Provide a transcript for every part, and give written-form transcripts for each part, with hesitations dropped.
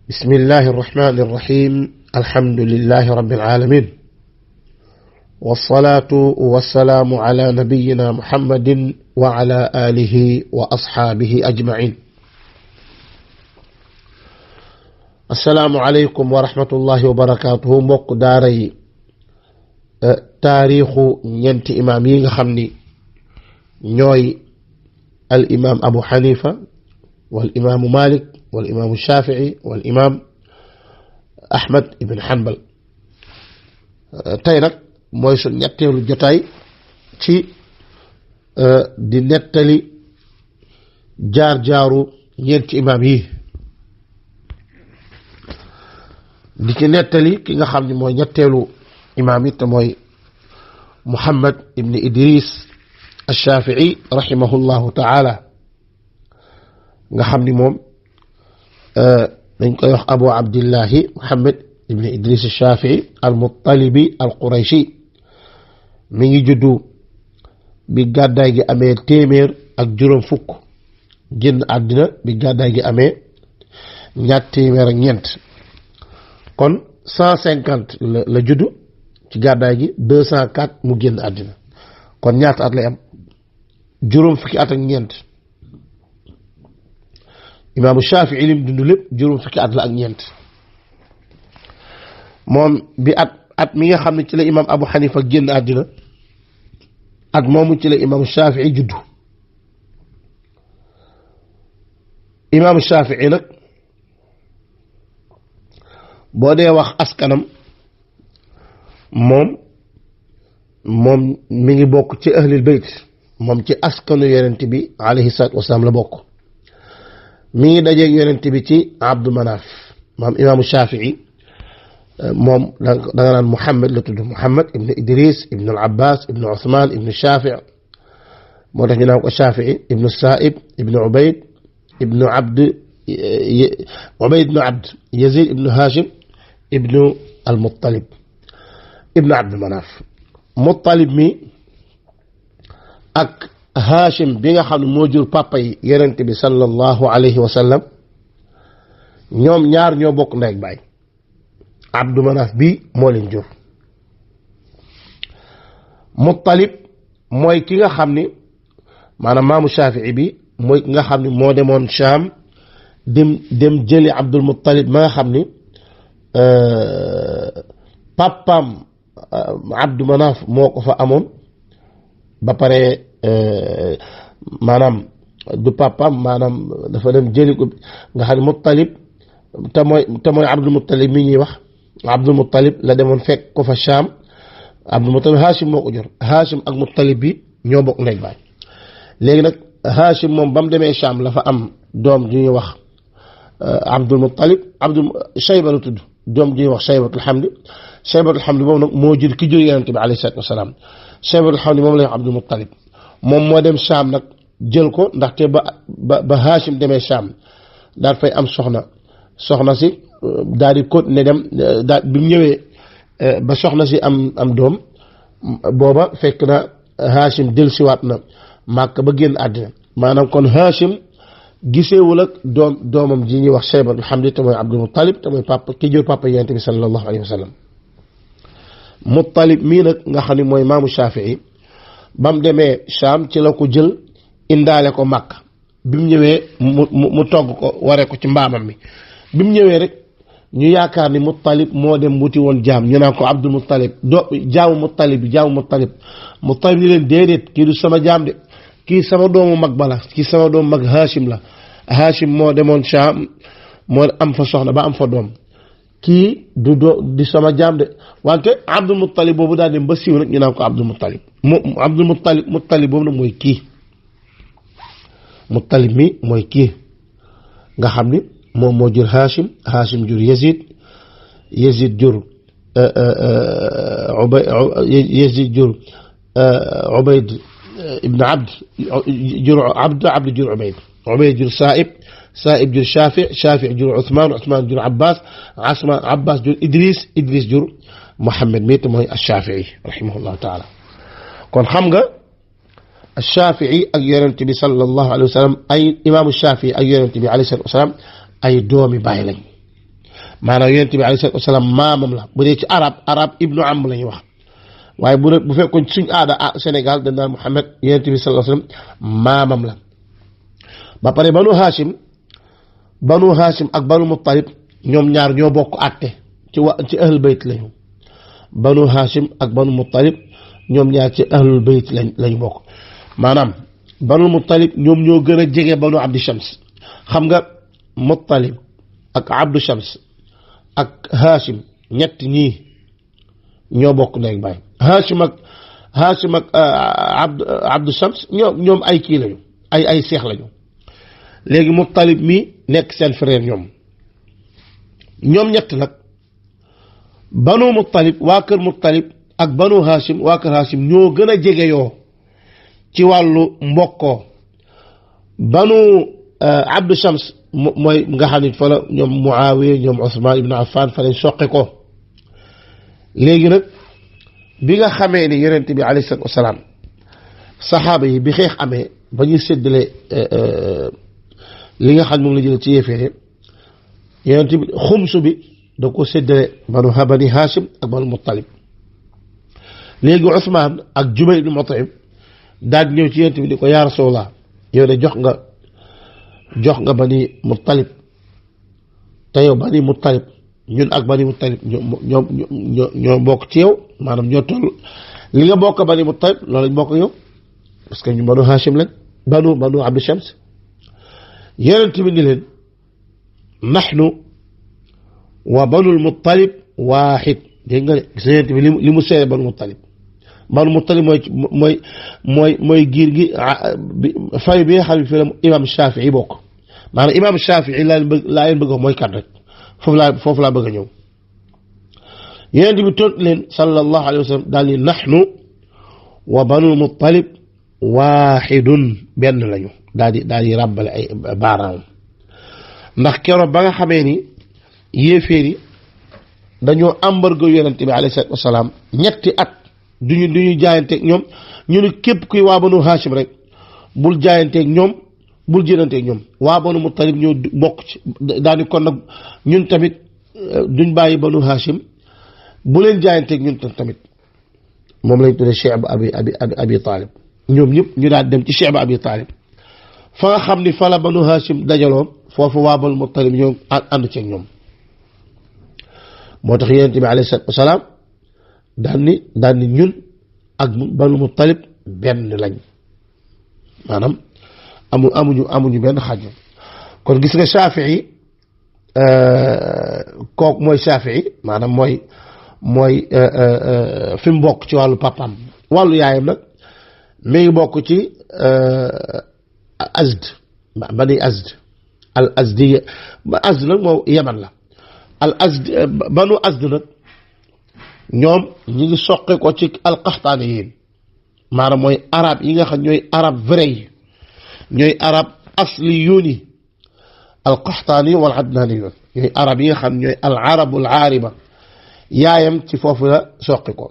بسم الله الرحمن الرحيم الحمد لله رب العالمين والصلاة والسلام على نبينا محمد وعلى آله وأصحابه أجمعين. السلام عليكم ورحمة الله وبركاته. mbokk daara yi taarixu ñeenti imaam yi nga xam ni ñooy al imaam Abu Hanifa wal imaamu Malik wal imaamu Shafi'i wal imaam Ahmad ibn Hanbal. tey nag mooy su ñetteelu jotaay ci di nettali jaar-jaaru ñeenti imaam yi di ci nettali ki nga xam ni mooy ñetteelu imaam it mooy Muhammad ibn Idris al-Shafi'i rahimahullahu ta'ala nga xam ni moom dañ koy wax Abu Abdillahi Muhammad ibn Idris al-Shafi'i al-Muttalibi al-Qurayshi mi ngi juddu bi gàddaay gi amee téeméer ak juróom fukk génn àddina bi gàddaay gi amee ñaar téeméer ak ñeent kon 150 la juddu ci gàddaay gi 204 mu génn àddina kon ñaata at lay am juróom fukki at ak ñeent. imaamu Shaafi'i lim dund lépp juróom fukki at la ak ñeent moom bi at mi nga xam ne ci la imaam Abu Hanifa génn àddina at moomu ci la imaamu Shaafi'i juddu. imaamu Shaafi'i nag boo dee wax askanam moom mi ngi bokk ci ahlul bayt moom ci askanu yonent bi alayhi salaatu wasalaam la bokk. mi ngi dajeeg yonent bi ci Abdu Manaf maam imaamu Shaafi'i moom da nga naan Muhammad la tudd Muhammad ibn Idris ibn al-Abbas ibn Uthman ibn Shafi' moo tax ñu naan ko Shaafi'i ibn Sa'ib ibn Ubayd ibn Abd Yazid ibn Hashim ibn al-Muttalib ibn Abd Manaf. Muttalib mi ak Hashim bi nga xam ne moo jur papa yi yonent bi sallallahu alayhi wa sallam ñoom ñaar ñoo bokk ndey ak baay. Abdu Manaf bi moo leen jur. Muttalib mooy ki nga xam ni maanaam maamu Shaafi'i bi mooy ki nga xam ni moo demoon Shaam dem jëli Abdul Muttalib ma nga xam ni papaam Abdu Manaf moo ko fa amoon ba pare maanaam du papaam maanaam dafa dem jëli ko nga xam ne Muttalib te mooy Abdul Muttalib mi ñuy wax Abdul Muttalib la demoon fekk ko fa Shaam. Abdul Muttalib Hashim moo ko jur. Hashim ak Muttalib bi ñoo bokk ndey baay. léegi nag Hashim moom ba mu demee Shaam la fa am doom ju ñuy wax Abdul Muttalib Shayba la tudd doom ju ñuy wax Shaybatul Hamdi. Shaybatul Hamdi boobu nag moo jur ki jur Yonent bi alayhi salaatu wasalaam. Shaybatul Hamdi moom la ñuy wax Abdul Muttalib moom moo dem Shaam nag jël ko ndaxte ba Hashim demee Shaam daal fay am soxna si daal di continuer dem daal bi mu ñëwee ba soxna si am doom booba fekk na Hashim dellusiwaat na Màkka ba génn àddina maanaam kon Hashim giseewul ak doomam ji ñuy wax Shaybatul Hamdi te mooy Abdul Muttalib te mooy papa ki jur papa Yonent bi sallallahu alayhi wa sallam. Muttalib mii nag nga xam ne mooy maamu Shaafi'i ba mu demee Shaam ci la ko jël indaale ko Màkka bi mu ñëwee mu togg ko waree ko ci mbaamam mi bi mu ñëwee rek ñu yaakaar ni Muttalib moo dem wuti woon jaam ñu naan ko Abdul Muttalib jaamu Muttalib Muttalib ni leen déedéet kii du sama jaam de kii sama doomu mag bala kii sama doomu mag Hashim la Hashim moo demoon Shaam moo am fa soxna ba am fa doom kii di sama jaam de wante Abdul Muttalib boobu daal dem ba siiw nag ñu naan ko Abdul Muttalib Muttalib boobu nag mooy kii Muttalib mi mooy kii nga xam ni moom moo jur Hashim jur Yazid jur Ubayd ibn Abd jur Ubayd jur Sa'ib jur Shafi' jur Uthman jur Abbas jur Idris jur Muhammad mi te mooy Ash-Shafi'i rahimahullahu ta'ala. kon xam nga Ash-Shafi'i ak Yonent bi sallallahu alayhi wa sallam ay imaamu Shafi'i ak Yonent bi alayhi salaatu wa salaam ay doomi baay lañ maanaam yonent bi alayhi salaatu wasalaam maamam la bu dee ci arab ibnu am la ñuy wax waaye bu fekkoon suñ aada Sénégal dañ naan Muhammad yonent bi sallallahu alayhi wasallam maamam la ba pare banu Hashim ak banu Muttalib ñoom ñaar ñoo bokk àtte ci ahlul bayt lañu banu Hashim ak banu Muttalib ñoom ñaar ci ahlul bayt lañ bokk maanaam banu Muttalib ñoom ñoo gën a jege banu Abdi Shams xam nga Muttalib ak Abdu Shams ak Hashim ñett ñii ñoo bokk ndey ak baay Hashim ak Abdu Shams ñoom ay kii lañu ay seex lañu léegi Muttalib mi nekk seen frère ñoom ñett nag banu Muttalib waa kër Muttalib ak banu Hashim waa kër Hashim ñoo gën a jege yoo ci wàllu mbokkoo banu Abdu Shams mooy nga xam ne fa la ñoom Muawiya ñoom Usmaan ibn Affan fa lañ soqe ko léegi nag bi nga xamee ni yonent bi alayhi salaatu wasalaam saxaaba yi bi xeex amee ba ñuy séddale li nga xam moom la jël ci yéeféere yonent bi xumsu bi da ko séddale bani Hashim ak banu Muttalib léegi Usmaan ak Jubayr ibn Mut'im daal ñëw ci yonent bi di ko yaa Rasulallah yow de jox nga bani Muttalib te yow bani Muttalib ñun ak bani Muttalib ñoo bokk ci yow maanaam ñoo toll li nga bokk bani Muttalib loolu lañ bokk yow parce que ñu banu Hashim lañ banu Abdu Shams yonent bi ni leen nahnu wa banul Muttalib waaxid dégg nga gis yonent bi li mu seede banu Muttalib mooy giir gi fay bi nga xam ne fii la imam Shafii bokk maanaam imam Shafii laa leen bëgg mooy kat rek foofu laa bëgg a ñëw yonent bi tontu leen sallallahu alayhi wa sallam daal ni nahnu wa banul Muttalib waaxidun benn lañu daal di ràbbale ay baaraam ndax keroog ba nga xamee ni yéeféer yi dañoo embargo yonent bi alayhi salaatu wasalaam ñetti at duñu jaayanteeg ñoom ñu ne képp kuy waa banu Hashim rek bul jaayanteeg ñoom bul jënanteeg ñoom waa banu Muttalib ñoo bokk ci daani kon nag ñun tamit duñ bàyyi banu Hashim bu leen jaayanteeg ñun tamit moom lañ tuddee Cheikh Abi Talib ñoom ñëpp ñu daal dem ci Cheikh Abi Talib fa nga xam ni fa la banu Hashim dajaloo foofu waa banu Muttalib ñoom ànd ceeg ñoom moo tax yonent bi alayhi salaatu wasalaam daan ni ñun ak banu Muttalib benn lañ maanaam amuñu benn xaaju kon gis nga Shafii kooku mooy Shafii maanaam mooy fi mu bokk ci wàllu papam wàllu yaayam nag mi ngi bokk ci Azd bani Azd al Azdiya Azd nag moo Yaman la al Azd banu Azd nag ñoom ñi ngi soqe ko ci alqaxtaani yi maanaam mooy arab yi nga xam ñooy arab vrai yi ñooy arab asli yuuni alqaxtaani wal adnaani yoon ñooy arab yi nga xam ñooy al arabul aariba yaayam ci foofu la soqe ko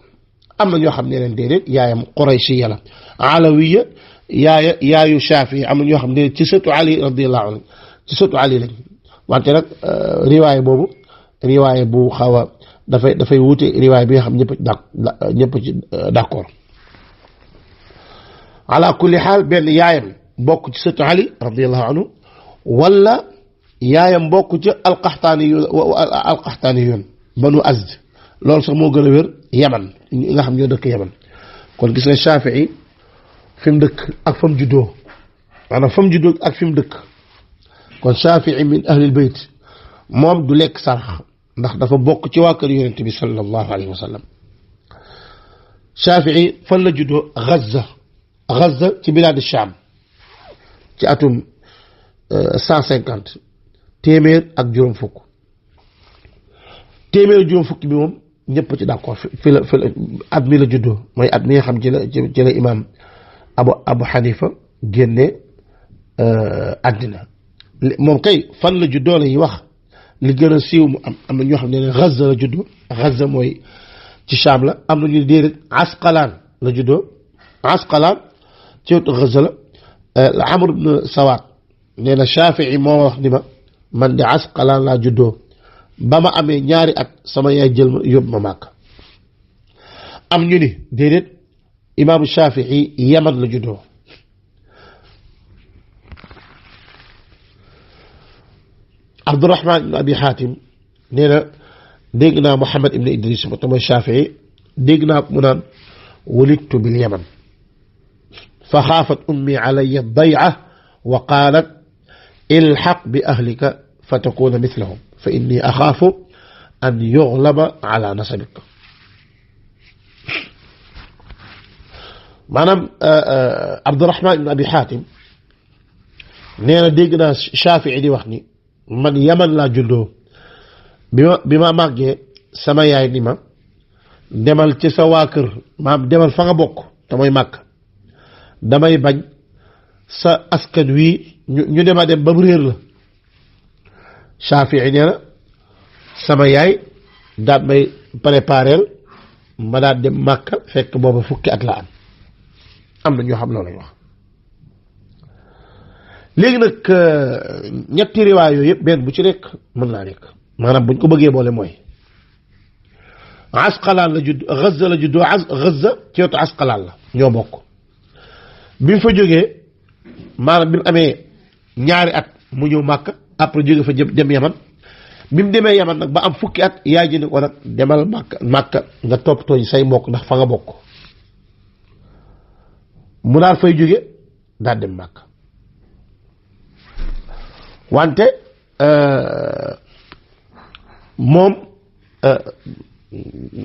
am na ñoo xam ne leen déedéet yaayam quraysiya la alawiya yaayu Shaafi am na ñoo xam ne ci sëtu Ali radiyallahu anhu ci sëtu Ali lañ wante nag riwaay boobu riwaay bu xaw a dafay wuute riwaay bi nga xam ñëpp ci d'accord ala kulli xaal benn yaayam bokk ci sëtu Ali radiyallahu anhu wala yaayam bokk ci alqaxtaani yoon banu Azd loolu sax moo gën a wér Yaman nga xam ñoo dëkk Yaman kon gis nga Shafii fi mu dëkk ak fa mu juddoo maanaam fa mu juddoo ak fi mu dëkk kon Shafii min ahlil bayt moom du lekk sarax ndax dafa bokk ci waa kër yonent bi sallallahu alayhi wa sallam Shafii fan la juddoo Gaza ci bilaad Sham ci atum 150 téeméer ak juróom fukk téeméer ak juróom fukk bi moom ñëpp ci d'accord fi la at mi la juddoo mooy at mi nga xam ci la imaam Abu Hanifa génne àddina moom kay fan la juddoo la ñuy wax li gën a siiw mu am na ñoo xam ne Gaza la juddoo Gaza mooy ci Sham la am na ñu déedéet Asqalaan la juddoo Asqalaan ci wetu Gaza la Amr ibn Sawaat nee na Shafii moo wax ni ma man de Asqalaan laa juddoo ba ma amee ñaari at sama yaay jël ma yóbbu ma màkk am ñu ni déedéet imaamu Shafii Yaman la juddoo Abdurahman ibn Abi Hatim nee na dégg naa Muhammad ibn Idris ba tamit Shafii dégg naa ko mu naan wulidtu bil Yaman fa xaafat ummi alayya day'a wa qaalat ilxaq bi ahlika fa takuna mithlahum fa inni axaafu an yuglaba ala nasabik maanaam Abdurahman ibn Abi Hatim nee na dégg naa Shafii di wax ni man Yaman laa juddoo bi ma màggee sama yaay ni ma demal ci sa waa kër maam demal fa nga bokk te mooy màkk damay bañ sa askan wi ñu dema dem ba mu réer la Shafii nee na sama yaay daat may prépareel ma daat dem màkk fekk booba fukki at la am na ñoo xam loolu lañ wax léegi nag ñetti riwaay yooyu yëpp benn bu ci nekk mën naa nekk maanaam buñ ko bëggee boole mooy Asqalaan la judd Gaza la juddoo Gaza ci wetu Asqalaan la ñoo bokk bi mu fa jógee maanaam bi mu amee ñaari at mu ñëw Màkka après jóge fa dem Yaman bi mu demee Yaman nag ba am fukki at yaay ji ne ko nag demal Màkka nga toppatoo say mbokk ndax fa nga bokk mu daal fay jóge daal dem Màkka wante moom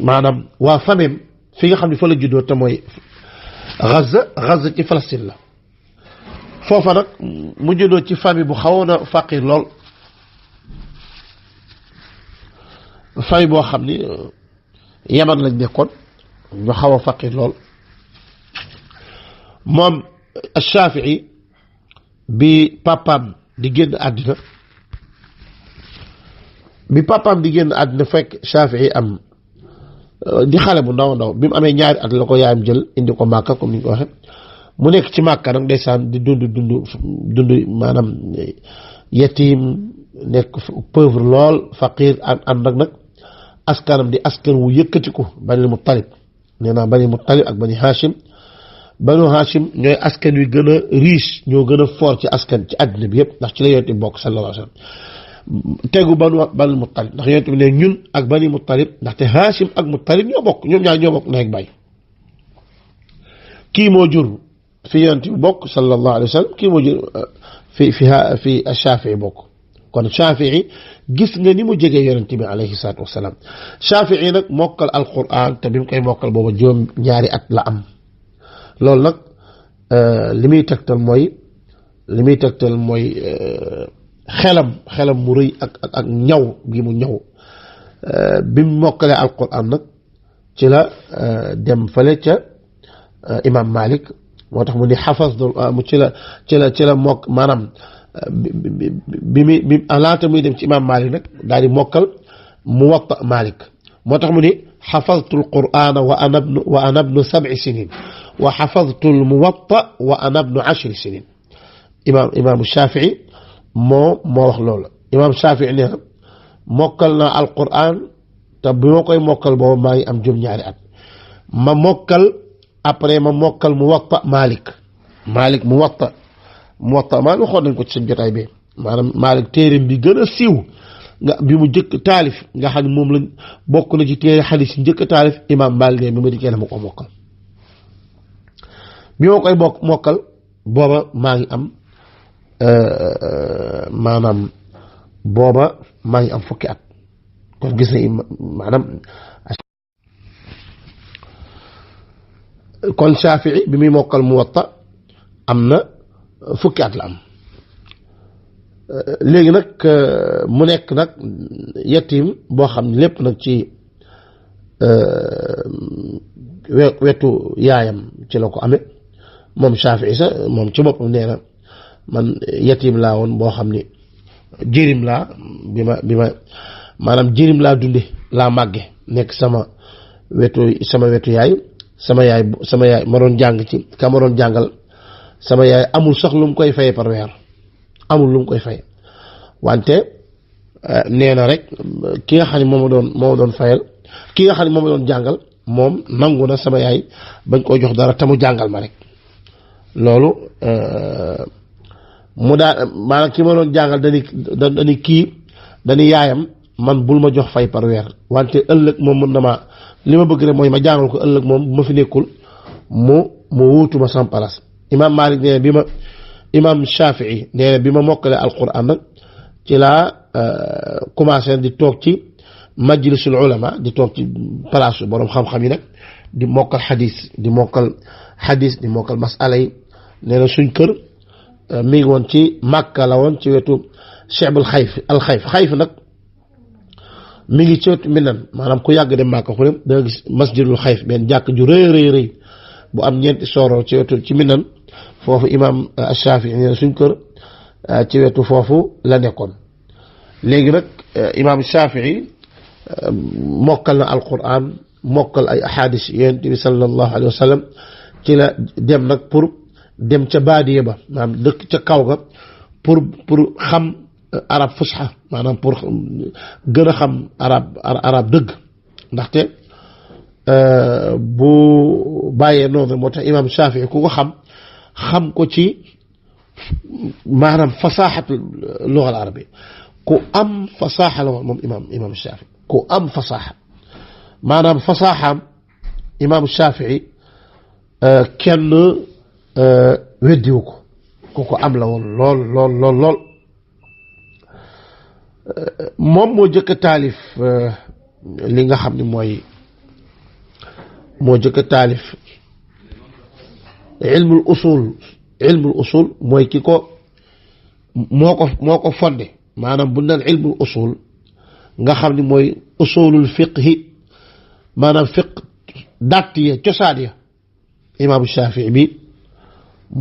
maanaam waa famem fi nga xam ne fa la juddoo te mooy Gaza ci Palestine la foofa nag mu juddoo ci famille bu xawoon a faqir lool famille boo xam ni Yaman lañ nekkoon ñu xaw a faqir lool moom Shafii bi papaam di génn àddina fekk Shafii am di xale bu ndaw ndaw bi mu amee ñaari at la ko yaayam jël indi ko Màkka comme ni ñu ko waxee mu nekk ci Màkka nag ndeysaan di dund maanaam yatiim nekk pauvre lool faqir ànd ak nag askanam di askan wu yëkkatiku Bani Muttalib nee naa Bani Muttalib ak Bani Hashim Banu Hashim ñooy askan wi gën a riche ñoo gën a fort ci askan ci àddina bi yëpp ndax ci la Yonent bi bokk sallallahu alayhi wa sallam tegu Banu Muttalib ndax Yonent bi ne ñun ak Bani Muttalib ndaxte Hashim ak Muttalib ñoo bokk ñoom ñaar ñoo bokk ndey ak baay kii moo jur fi Yonent bi bokk sallallahu alayhi wa sallam kii moo jur fi Shafii bokk kon Shafii gis nga ni mu jegee Yonent bi alayhi salaatu wasalaam Shafii nag mokkal alquran te bi mu koy mokkal booba juróom ñaari at la am loolu nag li muy tegtal mooy xelam mu rëy ak ñaw gi mu ñaw bi mu mokkalee alquran nag ci la dem fële ca imam Malik moo tax mu ni xafasdu mu ci la mokk maanaam bi laata muy dem ci imam Malik nag daal di mokkal Muwatta Malik moo tax mu ni xafaztu alqurana wa ana ibnu 7 sinin wa xafaztu almuwatta wa ana ibnu 10 sinin imaamu Shafii moo wax loolu imaam Shafii nee na mokkal naa alquran te bi ma koy mokkal boobu maa ngi am juróom-ñaari at ma mokkal Muwatta Malik Muwatta Malik waxoon nañ ko ci seen jotaay bi maanaam Malik téereem bi gën a siiw nga bi mu njëkk taalif nga xam ne moom lañ bokk na ci téere xadiis yi njëkk taalif imaam Malik ne bi ma dikkee dama ko mokkal bi ma koy mokkal booba maa ngi am fukki at kon gis na maanaam kon Shafii bi muy mokkal Muwatta am na fukki at la am léegi nag mu nekk nag yatiim boo xam ne lépp nag ci wetu yaayam ci la ko amee moom Shafii sax moom ci boppam nee na man yatiim laa woon boo xam ni jirim laa bi ma maanaam jirim laa dunde laa màgge nekk sama wetu yaay sama yaay ma doon jàng ci ka ma doon jàngal sama yaay amul sax lu mu koy fay par weer amul lu mu koy fay wante nee na rek ki nga xam ne moo ma doon fayal ki nga xam ne moo ma doon jàngal moom nangu na sama yaay bañ koo jox dara te mu jàngal ma rek loolu mu daa maanaam ki ma doon jàngal dañuy kii dañuy yaayam man bul ma jox fay par weer wante ëllëg moom mën na ma li ma bëgg rek mooy ma jàngal ko ëllëg moom bu ma fi nekkul mu wuutu ma sama place imaam Maalik nee na bi ma imaam Shafii nee na bi ma mokkale alquran nag ci laa commencé di toog ci majlisul ulama di toog ci place borom xam-xam yi nag di mokkal xadis di mokkal masala yi nee na suñ kër mi ngi woon ci Makka la woon ci wetu Cheikh Xayf nag mi ngi ci wetu Minan maanaam ku yàgg dem Makka ku ne da nga gis masjidul Xayf benn jàkk ju rëy bu am ñeenti sooro ci wetu ci Minan foofu imaam Shafii nee na suñ kër ci wetu foofu la nekkoon léegi nag imaam Shafii mokkal na alquran mokkal ay ahadis yonent bi sallallahu alayhi wa sallam ci la dem nag pour dem ca baadiya ba maanaam dëkk ca kaw ga pour xam arab fusxa maanaam pour gën a xam arab dëgg ndaxte bu bàyyee noonu moo tax imaam Shafii ku ko xam ko ci maanaam fasaaxatu lugal arabi ku am fasaaxa la woon moom imaam Shafii ku am fasaaxa maanaam fasaaxaam imaam Shafii kenn weddiwu ko ku ko am la woon lool moom moo jëkk a taalif li nga xam ne moo jëkk a taalif ilmul usul mooy ki ko moo ko fondé maanaam bu naan ilmul usul nga xam ne mooy usulul fiqhi maanaam fiq dàtt ya cosaan ya imaamu Shafii bi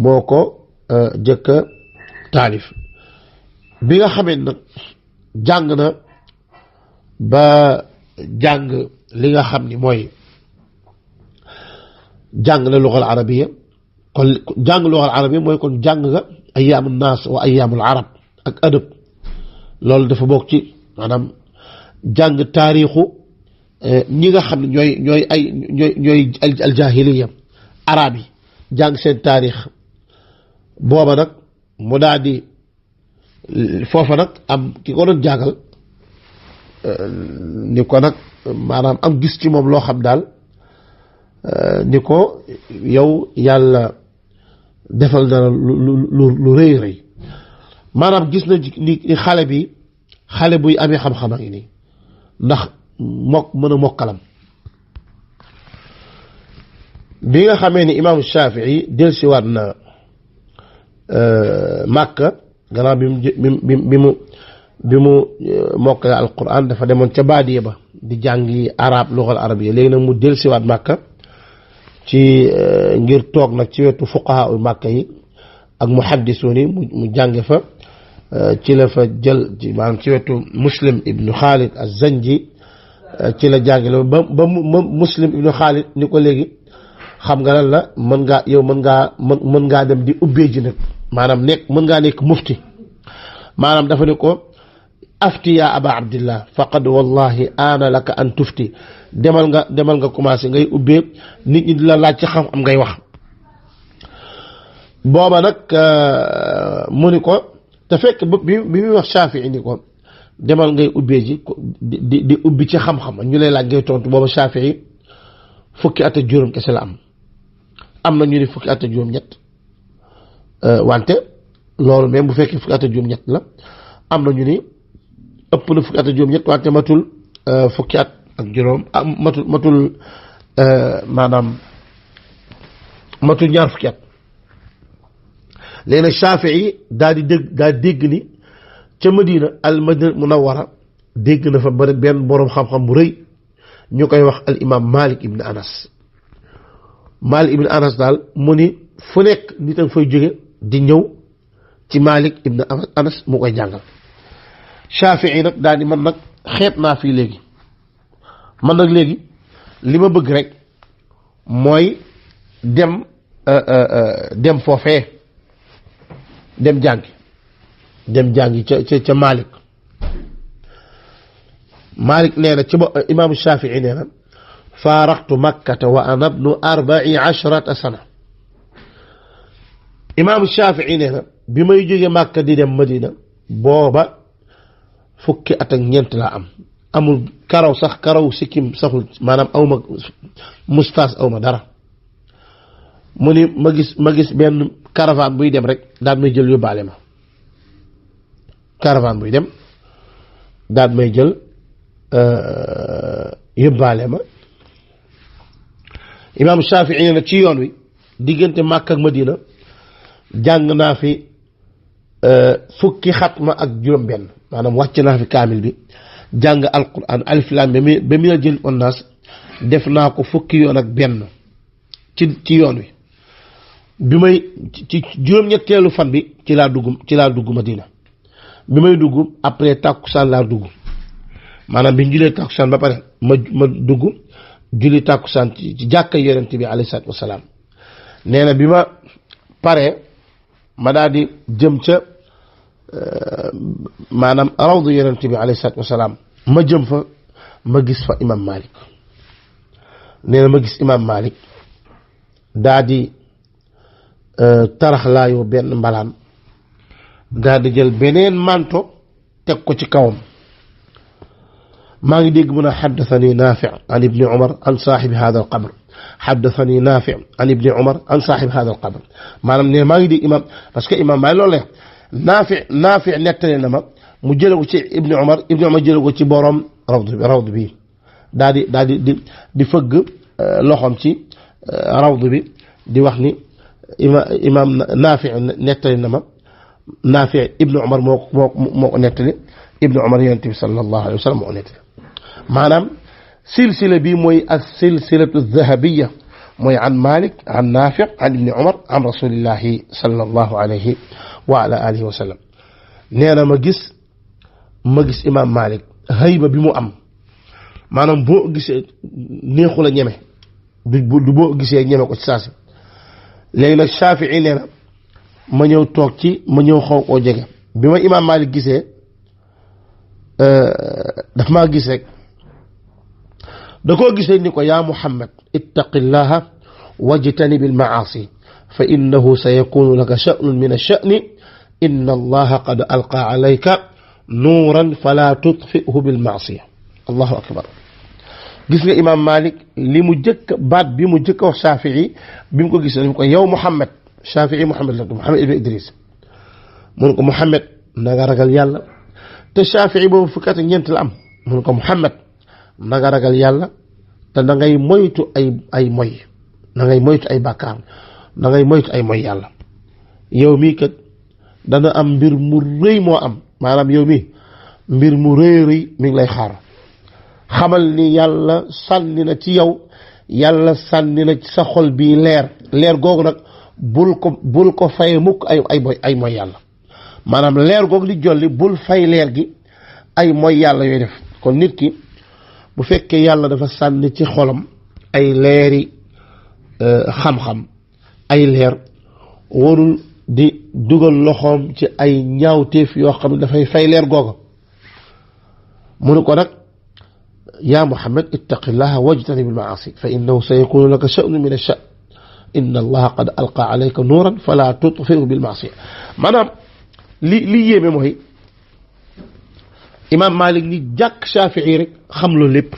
moo ko jëkk a taalif bi nga xamee nag jàng na ba jàng li nga xam ni mooy jàng na lugal arabiya kon jàng lugal arabiya mooy kon jàng nga ayyaamu naas wa ayyaamul arab ak adab loolu dafa bokk ci maanaam jàng taarixu ñi nga xam ne ñooy aljaahiliya arab yi jàng seen taarix booba nag mu daal di foofa nag am ki ko doon jàngal ni ko nag maanaam am gis ci moom loo xam daal ni ko yow yàlla defal na lu rëy maanaam gis na ni xale buy amee xam-xam a ngi nii ndax mën a mokkalam bi nga xamee ni imaamu Shafii dellusiwaat na Makka gannaaw bi mu mokkale alquran dafa demoon ca baadiya ba di jàngi arab lugal arabiya léegi nag mu dellusiwaat Makka ci ngir toog nag ci wetu fuqaha u Makka yi ak muhaddisuun yi mu jànge fa ci la fa jël maanaam ci wetu Muslim ibnu Xaalid az-Zanji ci la jàngale ba Muslim ibnu Xaalid ni ko léegi xam nga lan la mën ngaa dem di ubbee ji nag maanaam mën ngaa nekk mufti maanaam dafa ne ko afti ya aba abdillah faqad wallahi ana laka an tufti demal nga commencé ngay ubbee nit ñi di la laaj ci xam am ngay wax booba nag mu ni ko te fekk bi muy wax Shafii ni ko demal ngay ubbee ji di ubbi ci xam-xam ñu lay laaj ngay tontu booba Shafii fukki at ak juróom kese la am na ñu ni fukki at ak juróom ñett wante loolu même bu fekkee fukki at ak juróom ñett la am na ñu ni ëpp na fukki at ak juróom ñett wante matul fukki at ak juróom matul maanaam matul ñaar fukki at léegi nag Shafii daal di dégg ni ca Madina al Madina Munawwara dégg na fa benn boroom xam-xam bu rëy ñu koy wax al imam Malik ibn Anas daal mu ni fu nekk nit a fay jóge di ñëw ci Malik ibn Anas mu koy jàngal Shafii nag daal di man nag xeeb naa fii léegi man nag léegi li ma bëgg rek mooy dem foofee dem jàngi ca Malik Malik nee na ci ba imaamu Shafii nee na faaraxtu makkata wa ana ibnu 14 sana imaamu Shafii nee na bi may jóge Màkka di dem Madina booba fukki at ak ñeent laa am amul karaw sax karaw sikkim saxul maanaam awma mustaas awma dara mu ni ma gis benn caravane buy dem rek daal may jël yóbbaale ma caravane buy dem daal may jël yóbbaale ma imaamu Shafii nee na ci yoon wi diggante Màkka ak Madina jàng naa fi fukki xatma ak juróom benn maanaam wàcc naa fi kaamil bi jàng alquran alif lam ba mi na jël onnaas def naa ko fukki yoon ak benn ci yoon wi bi may ci juróom-ñetteelu fan bi ci laa dugg Madina bi may dugg après tàkkusaan laa dugg maanaam bi ñu julee tàkkusaan ba pare ma dugg julli tàkkusaan ci jàkka yonent bi alayhi salaatu wasalaam nee na bi ma paree ma daal di jëm ca maanaam rawdu yonent bi alayhi salaatu wasalaam ma jëm fa ma gis fa imam Malik nee na ma gis imam Malik daa di taraxlaayoo benn mbalaan daa di jël beneen manto teg ko ci kawam maa ngi dégg mun a xaddathani Naafi an ibni Umar an saaxibi hada al qabr xaddathani Naafi an ibni Umar an saaxibi hada al qabr maanaam ne maa ngi dégg imam parce que imam Malik loolu la Naafi nettali na ma mu jële ko ci ibni Umar jële ko ci borom rawdu bi daal di fëgg loxoom ci rawdu bi di wax ni imam Naafi nettali na ma Naafi ibni Umar moo ko nettali ibni Umar yonent bi sallallahu alayhi wa sallam moo ko nettali maanaam silsila bi mooy as silsilatu dhahabiyya mooy an Malik an Naafi an ibni Umar an rasulillahi sallallahu alayhi wa ala alihi wa sallam nee na ma gis imam Malik hayba bi mu am maanaam boo gisee neexu la ñeme du boo gisee ñeme ko ci saasi léegi nag Shafii nee na ma ñëw xaw koo jege bi ma imam Malik gisee daf maa gis rek da koo gisee ni ko yaa Muhammad ittaqillaha wajtanib al maasi fa innahu sayakunu laka sha'nun min ash-sha'ni inna allaha qad alqa alayka nuuran fala tutfi'hu bil maasiya allahu akbar gis nga imam Malik li mu jëkk baat bi mu jëkk wax Shafii bi mu ko gisee dañ ko yow Muhammad Shafii Muhammad la Muhammad ibn Idris mun ko Muhammad na nga ragal yàlla te Shafii boobu fukki at ak ñeent la am mun ko Muhammad na nga ragal yàlla te da ngay moytu ay moy da ngay moytu ay bàkkaar da ngay moytu ay moy yàlla yow mii kat dana am mbir mu rëy moo am maanaam yow mii mbir mu rëy mi ngi lay xaar xamal ni yàlla sànni na ci yow yàlla sànni na ci sa xol bii leer googu nag bul ko fay mukk ay moy yàlla maanaam leer googu di jolli bul fay leer gi ay moy yàlla yooyu def kon nit ki bu fekkee yàlla dafa sànni ci xolam ay leeri xam-xam ay leer warul di dugal loxoom ci ay ñaawteef yoo xam ne dafay fay leer googa munu ko nag yaa Muhammad ittaqillaha wajtanib al maasi fa innahu sayakunu laka sha'nun min ash-sha'n inna allaha qad alqa alayka nuuran fala tutfi'hu bil maasiya maanaam li yéeme mooy imam Malik ni jàkk Shafii rek xam lu lépp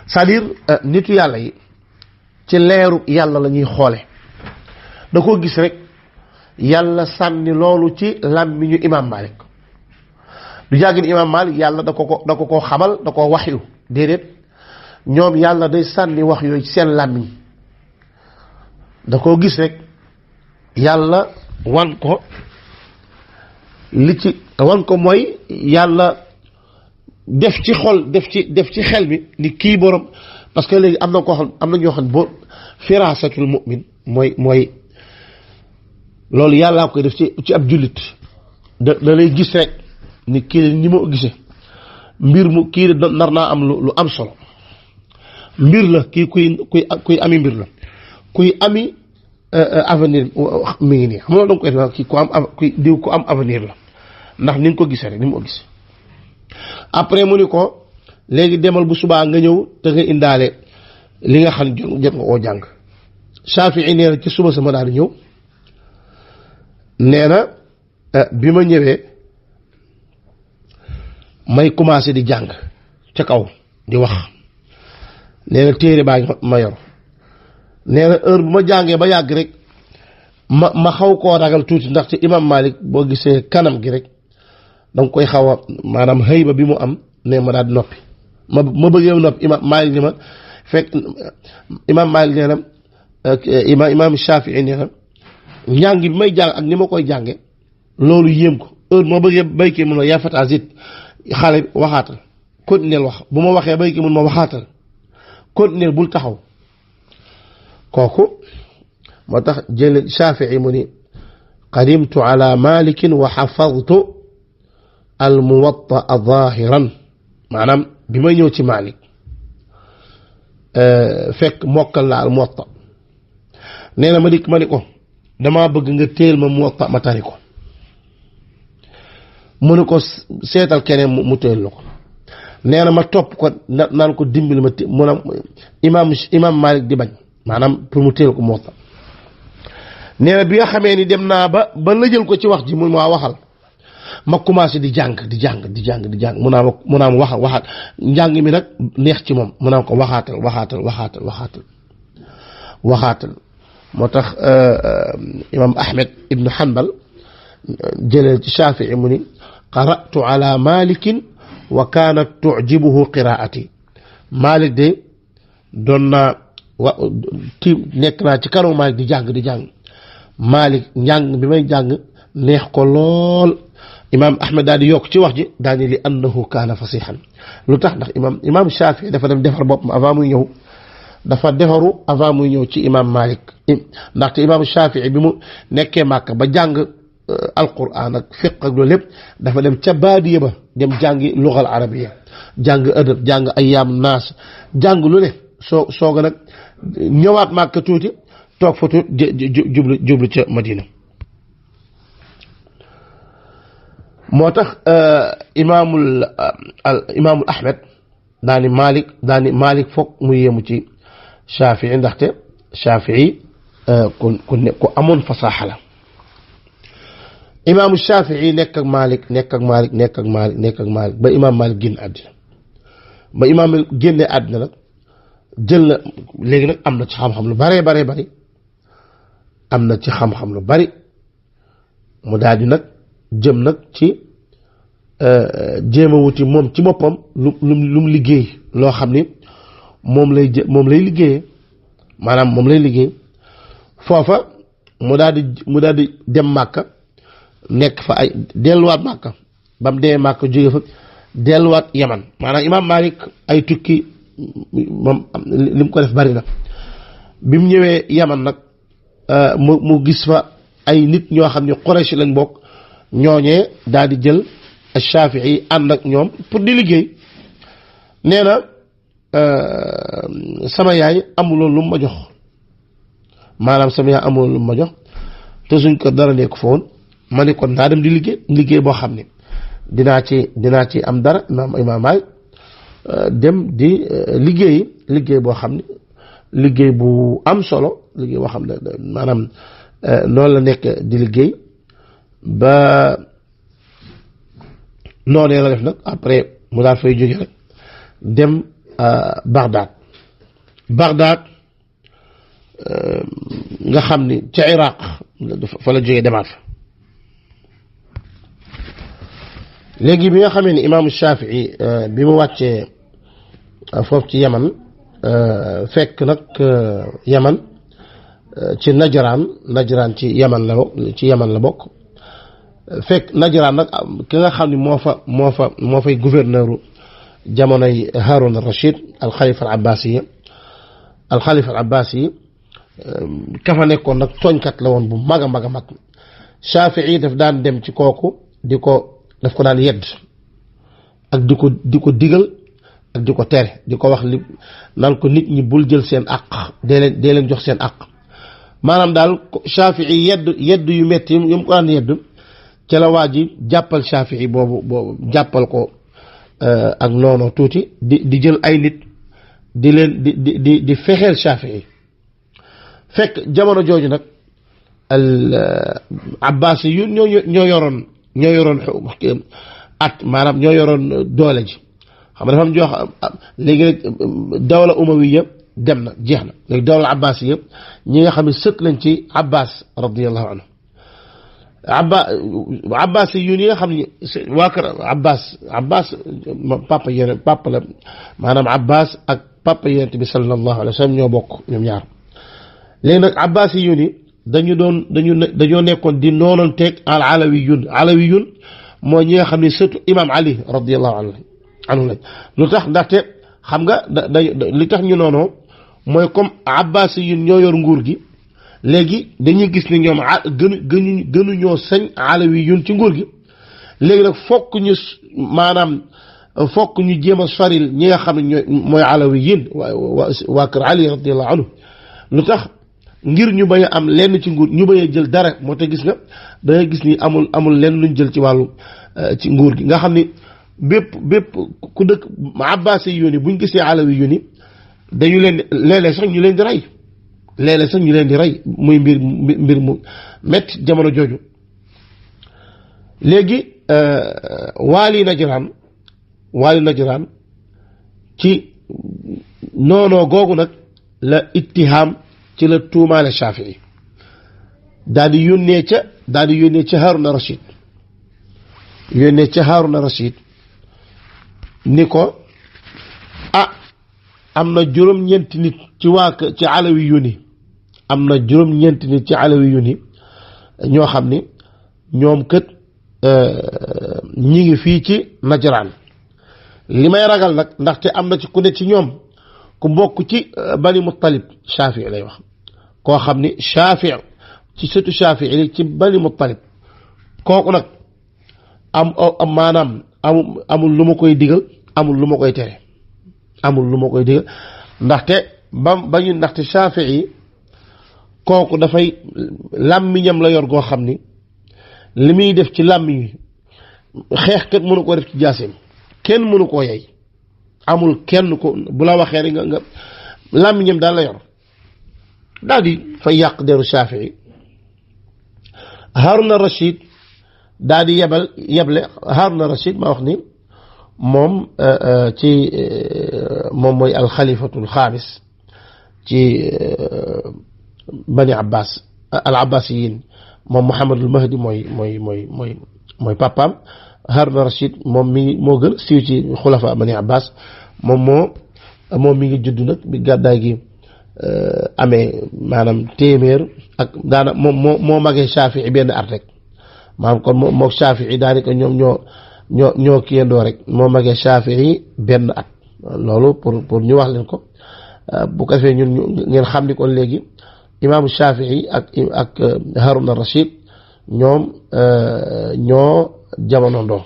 c'est-à-dire nitu yàlla yi ci leeru yàlla la ñuy xoole da koo gis rek yàlla sànni loolu ci làmmiñu imam Malik du jàggin imam Malik yàlla da ko xamal da ko waxyu déedéet ñoom yàlla day sànni wax yooyu ci seen làmmiñ da koo gis rek yàlla wan ko mooy yàlla def ci xol def ci xel bi ni kii borom parce que léegi am na ñoo xam boo firaasatul mu'min mooy loolu yàllaa koy def ci ab jullit da lay gis rek ni kii ni ma gisee mbir mu kii nar naa am lu am solo mbir la kii kuy ami mbir la kuy ami avenir mi ngi nii xam nga danga koy def kii ku am avenir la ndax ni nga ko gisee rek ni mu ko gisee après mu ni ko léegi demal bu subaa nga ñëw te nga indaale li nga xam jot nga koo jàng Shafii nee na ci suba sama daal di ñëw nee na bi ma ñëwee may commencé di jàng ca kaw di wax nee na téere baa ngi ma yor nee na heure bu ma jàngee ba yàgg rek ma xaw koo ragal tuuti ndaxte imam Malik boo gisee kanam gi rek danga koy xaw a maanaam xëyba bi mu am ne ma daal di noppi ma bëggee noppi imam Malik ni ma fekk imam Malik nee na imam Shafii nee na njàng bi may jàng ak ni ma koy jànge loolu yéem ko heure ma bëggee béykee mun ma yaa fata zid xale bi waxaatal continuer wax bu ma waxee béykee mun ma waxaatal continuer bul taxaw kooku moo tax jël Shafii mu ni qadimtu ala malikin wa xafadtu al muwatta zahiran maanaam bi may ñëw ci Malik fekk mokkal la al muwatta nee na ma dikk ma ni ko damaa bëgg nga téel ma muwatta ma tari ko mu ne ko seetal keneen mu téel la ko nee na ma topp ko naan ko dimbali ma mun a imam Malik di bañ maanaam pour mu téel ko muwatta nee na bi nga xamee ni dem naa ba lëjal ko ci wax ji mun maa waxal ma commencé di jàng mu naa ma waxaat njàng mi nag neex ci moom mu naa ko waxaatal moo tax imam Ahmed ibnu Hanbal jëlee ci Shafii mu ni qara'tu ala malikin wa kanat tu'jibuhu qiraati Malik de doon naa nekk naa ci kanam Malik di jàng Malik njàng bi may jàng neex ko lool imam Ahmed daal di yokk ci wax ji daal di li annahu kaana fasihan lu tax ndax imam Shafii dafa dem defar boppam avant muy ñëw dafa defaru avant muy ñëw ci imam Malik ndaxte imam Shafii bi mu nekkee Màkka ba jàng alquran ak fiq ak loolu lépp dafa dem ca baadiya ba dem jàngi lugal arabiya jàng adab jàng ayyaam naas jàng lu ne sooga nag ñëwaat Màkka tuuti toog fa tuuti jublu ca Madina moo tax imaamul Ahmed daani Malik foog mu yéemu ci Shafii ndaxte Shafii ku amoon fasaaxa la imaamu Shafii nekk ak Malik ba imaam Malik génn àddina ba imaam génne àddina nag jël na léegi nag am na ci xam-xam lu bare bari am na ci xam-xam lu bari mu daal di nag jëm nag ci jéem a wuti moom ci boppam lu mu liggéey loo xam ni moom lay liggéeyee maanaam moom lay liggéey foofa mu daal di dem Màkka nekk fa ay delluwaat Màkka ba mu demee Màkka jóge fa delluwaat Yaman maanaam imaam Malik ay tukki moom li mu ko def bari na bi mu ñëwee Yaman nag mu gis fa ay nit ñoo xam ne Quraysh lañ bokk ñooñee daal di jël Shafii ànd ak ñoom pour di liggéey nee na sama yaay amuloon lu mu ma jox maanaam sama yaay amuloon lu mu ma jox te suñ ko dara nekk fa woon ma ne kon naa dem di liggéey boo xam ne dinaa ci am dara imaam Maalik dem di liggéey boo xam ne liggéey bu am solo liggéey boo xam ne maanaam noonu la nekk di liggéey ba noonee la def nag après mu daal fay jóge rek dem Bagdad nga xam ni ca Iraq fa la jógee demaat fa léegi bi nga xamee ni imaamu Shafii bi mu wàccee foofu ci Yaman fekk nag Yaman ci Najraan ci Yaman la bokk fekk Najraan nag ki nga xam ni moo fay gouverneur jamonoy Haroun al-Rachid al-Khalifa al-Abbasi ka fa nekkoon nag tooñkat la woon bu mag a mag Shafii daf daan dem ci kooku daf ko daan yedd ak di ko digal ak di ko tere di ko wax li naan ko nit ñi bul jël seen àq dee leen jox seen àq maanaam daal Shafii yedd yu metti yu mu ko daan yedd ca la waa ji jàppal Shafii boobu jàppal ko ak noonu tuuti di jël ay nit di leen di fexeel Shafii fekk jamono jooju nag al Abbas yu ñoo yoroon at maanaam ñoo yoroon doole ji xam nga dafa am jox léegi nag dawla umawiya dem na jeex na léegi dawla Abbas yëpp ñi nga xam ne sët lañ ci Abbas radiyallahu anhu Abbas yu ñi nga xam ne waa kër Abbas papa yeneen papa la maanaam Abbas ak papa yonent bi sallallahu alayhi wa sallam ñoo bokk ñoom ñaar léegi nag Abbas yu ni dañoo nekkoon di noonanteeg al alawiyun mooy ñi nga xam ne surtout imam Ali radiyallahu anhu lañ lu tax ndaxte xam nga li tax ñu noonoo mooy comme Abbas yu ñoo yor nguur gi léegi dañuy gis ne ñoom gënuñoo sañ alawiyun ci nguur gi léegi nag fokk ñu jéem a soril ñi nga xam ne mooy alawiyin waa kër Ali radiyallahu anhu lu tax ngir ñu bañ a am lenn ci nguur ñu bañ a jël dara moo tax gis nga da ngay gis ni amul lenn luñ jël ci wàllu ci nguur gi nga xam ni bépp ku dëkk Abbas yi yónni buñ gisee alawi yónni dañu leen léeg-léeg sax ñu leen di rey muy mbir mu métti jamono jooju léegi waali Najraan ci noonoo googu nag la ittihaam ci la tuumaale Shafii daal di yónnee ca Haaruna Rashid ni ko am na juróom-ñeenti nit ci alawi yuni ñoo xam ni ñoom kët ñi ngi fii ci Najraan li may ragal nag ndaxte am na ci ku ne ci ñoom ku mbokk ci Bani Muttalib Shafii lay wax koo xam ni Shafii ci sëtu Shafii li ci Bani Muttalib kooku nag maanaam amul lu ma koy digal amul lu ma koy tere ndaxte Shafii kooku dafay làmmiñam la yor goo xam ni li muy def ci làmmiñ wi xeex kat mënu ko def ci jaaseem kenn mënu koo yey amul kenn ko bu la waxee rek nga làmmiñam daal la yor daal di fay yàq deru Shafii Haruna Rashid daal di yeble Haruna Rashid ma wax ni moom mooy alxalifatul xaamis ci Bani Abbas al Abbasiyin moom Muhammadul Mahdi mooy papaam Haruna Rashid moom moo gën siiw ci xulafa Bani Abbas moom mi ngi judd nag bi gàddaay gi amee maanaam téeméer ak daana moo magee Shafii benn at rek maanaam kon moo Shafii daanaka ñoom ñoo kiyandoo rek moo magee Shafii benn at loolu pour ñu wax leen ko bu ko defee ñun ngeen xam ni kon léegi imaamu Shafii ak Haruna Rashid ñoom ñoo jamono ndoo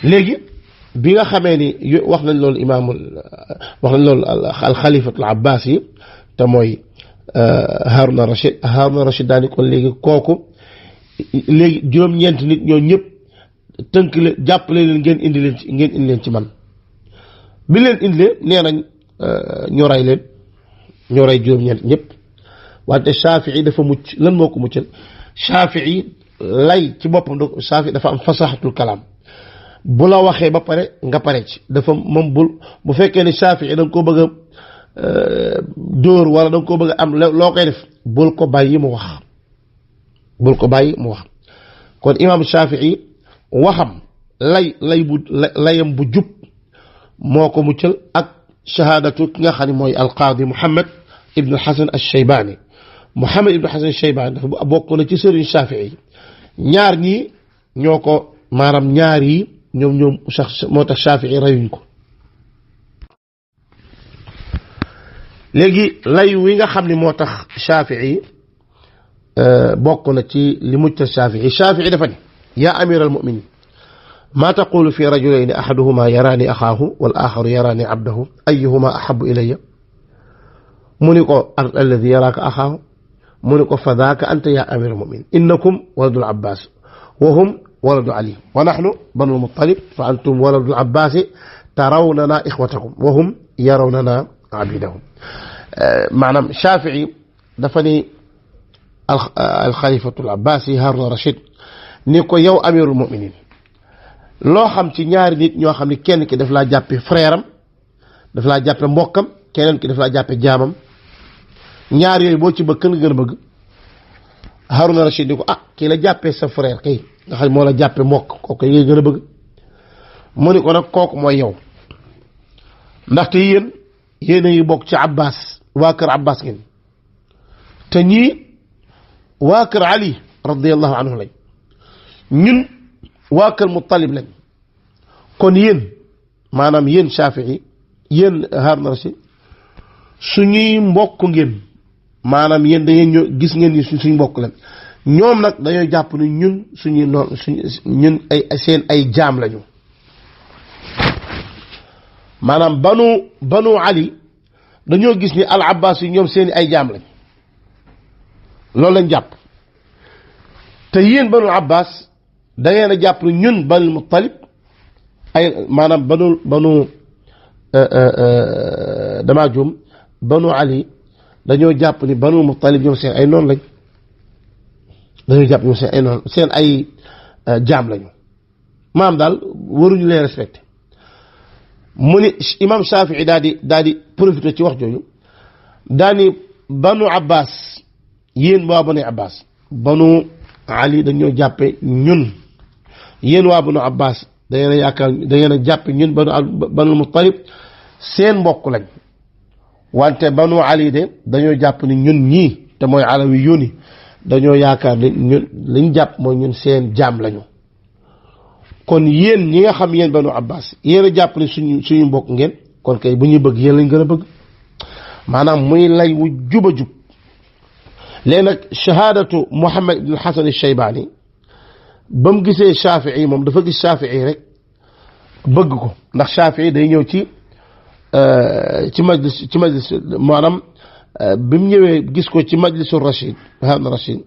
léegi bi nga xamee ni wax nañ loolu alxalifatul Abbas yi te mooy Haruna Rashid daani kon léegi kooku léegi juróom-ñeenti nit ñoo ñëpp tënk leen jàppale leen ngeen indi leen ci man bi leen indilee nee nañ ñoo rey juróom-ñeent ñëpp wante Shafii dafa mucc lan moo ko muccal Shafii lay ci boppam Shafii dafa am fasaxatul kalaam bu la waxee ba pare nga pare ci dafa moom bu fekkee ne Shafii da nga ko bëgg a dóor wala da nga ko bëgg a am loo koy def bul ko bàyyi mu wax kon imaam Shafii waxam layam bu jub moo ko muccal ak shahaadatu ki nga xam ne mooy alqaadi Muhammad ibnu Hasan al-Shaybani dafa bokk na ci sëriñ Shafii ñaar ñii ñoo ko maanaam ñaar yi ñoom moo tax Shafii rayuñ ko léegi lay wi nga xam ne moo tax Shafii bokk na ci li muccal Shafii dafa ne yaa amir al-mu'minin ما تقول في رجلين أحدهما يراني أخاه والآخر يراني عبده أيهما أحب إلي منكو الذي يراك أخاه منكو فذاك أنت يا أمير المؤمنين إنكم ولد العباس وهم ولد علي ونحن بنو المطلب فأنتم ولد العباس تروننا إخوتكم وهم يروننا عبيدهم. معنى شافعي دفني الخليفة العباسي هارون الرشيد نيكو يو أمير المؤمنين loo xam ci ñaari nit ñoo xam ne kenn ki daf laa jàppe frère am daf laa jàppe mbokkam keneen ki daf laa jàppe jaamam ñaar yooyu boo ci bëgg kan gën a bëgg Haruna Rashid ni ko kii la jàppee sa frère kay nga xam moo la jàppe mbokk kooku ngay gën a bëgg mu ni ko nag kooku mooy yow ndaxte yéen a ngi bokk ci Abbas waa kër Abbas ngeen te ñii waa kër Ali radiyallahu anhu lañ ñun waa kër Muttalib lañ kon yéen maanaam yéen Shafii yéen Harun Rashid suñuy mbokk ngeen maanaam yéen da ngeen ñoo gis ngeen ni suñ mbokk lañ ñoom nag dañoo jàpp ni ñun suñuy noon suñ ñun ay seen ay jaam lañu maanaam banu Ali dañoo gis ni al Abbas yi ñoom seeni ay jaam lañ loolu lañ jàpp te yéen banu Abbas da ngeen a jàpp ni ñun Banu Muttalib ay maanaam banu damaa juum banu Ali dañoo jàpp ni Banu Muttalib ñoom seen ay noonu lañ dañoo jàpp ñoom seen ay noonu seen ay jaam lañu maam daal waruñu leen respecté mu ni imam Shafii daal di profité ci wax jooju daal ni Banu Abbas yéen waa Banu Abbas Banu Ali dañoo jàppe ñun yéen waa Banu Abbas da ngeen a yaakaar da ngeen a jàppe ñun Banu Muttalib seen mbokk lañ wante Banu Ali de dañoo jàpp ni ñun ñii te mooy alawi yóni dañoo yaakaar ni ñun liñ jàpp mooy ñun seen jaam lañu kon yéen ñi nga xam yéen Banu Abbas yéen a jàpp ni suñu mbokk ngeen kon kay bu ñuy bëgg yéen lañ gën a bëgg maanaam muy lay wu juba jub léegi nag shahadatu Muhammad ibn Hasan al-Shaybani ba mu gisee Shafii moom dafa gis Shafii rek bëgg ko ndax Shafii day ñëw ci majlis maanaam bi mu ñëwee gis ko ci majlisu Rashid Harun Rashid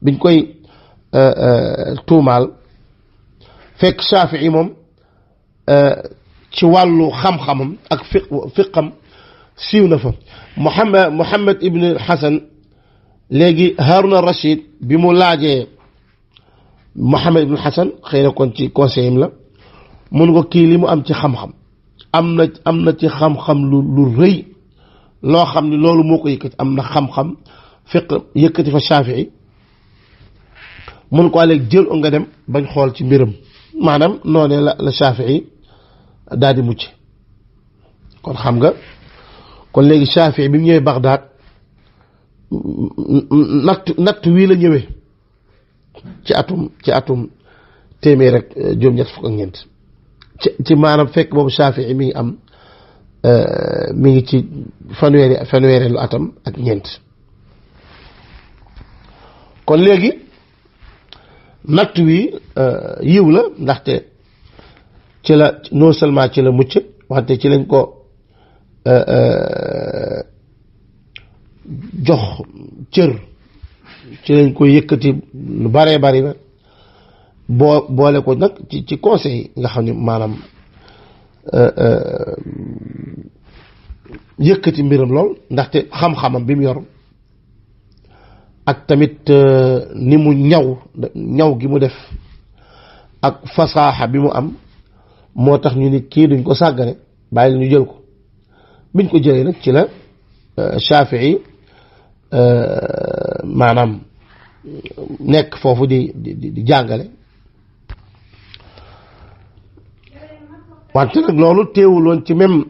biñ koy tuumaal fekk Shafii moom ci wàllu xam-xamam ak fiqam siiw na fa Muhammad ibn Hasan léegi Harun Rashid bi mu laajee Muhammad ibn Hasan xëy na kon ci conseil am la mun ko kii li mu am ci xam-xam am na ci xam-xam lu rëy loo xam ni loolu moo ko yëkkati am na xam-xam fiq yëkkati fa Shafii mun ko léegi jël nga dem bañ xool ci mbiram maanaam noonee la Shafii daal di mucc kon xam nga kon léegi Shafii bi mu ñëwee Bagdad natt wii la ñëwee ci atum téeméer rek juróom-ñett fukk ak ñeent ci maanaam fekk boobu Shafii mi ngi am mi ngi ci fanweereelu atam ak ñeent kon léegi natt wi yiw la ndaxte ci la non seulement ci la mucc wante ci lañ ko jox cër ci lañ ko yëkkati lu baree bari na boole ko nag ci conseil nga xam ne maanaam yëkkati mbiram lool ndaxte xam-xamam bi mu yor ak tamit ni mu ñaw gi mu def ak fasaaxa bi mu am moo tax ñu ni kii duñ ko sàggane bàyyi la ñu jël ko biñ ko jëlee nag ci la Shafii maanaam nekk foofu di jàngale wante nag loolu teewuloon ci même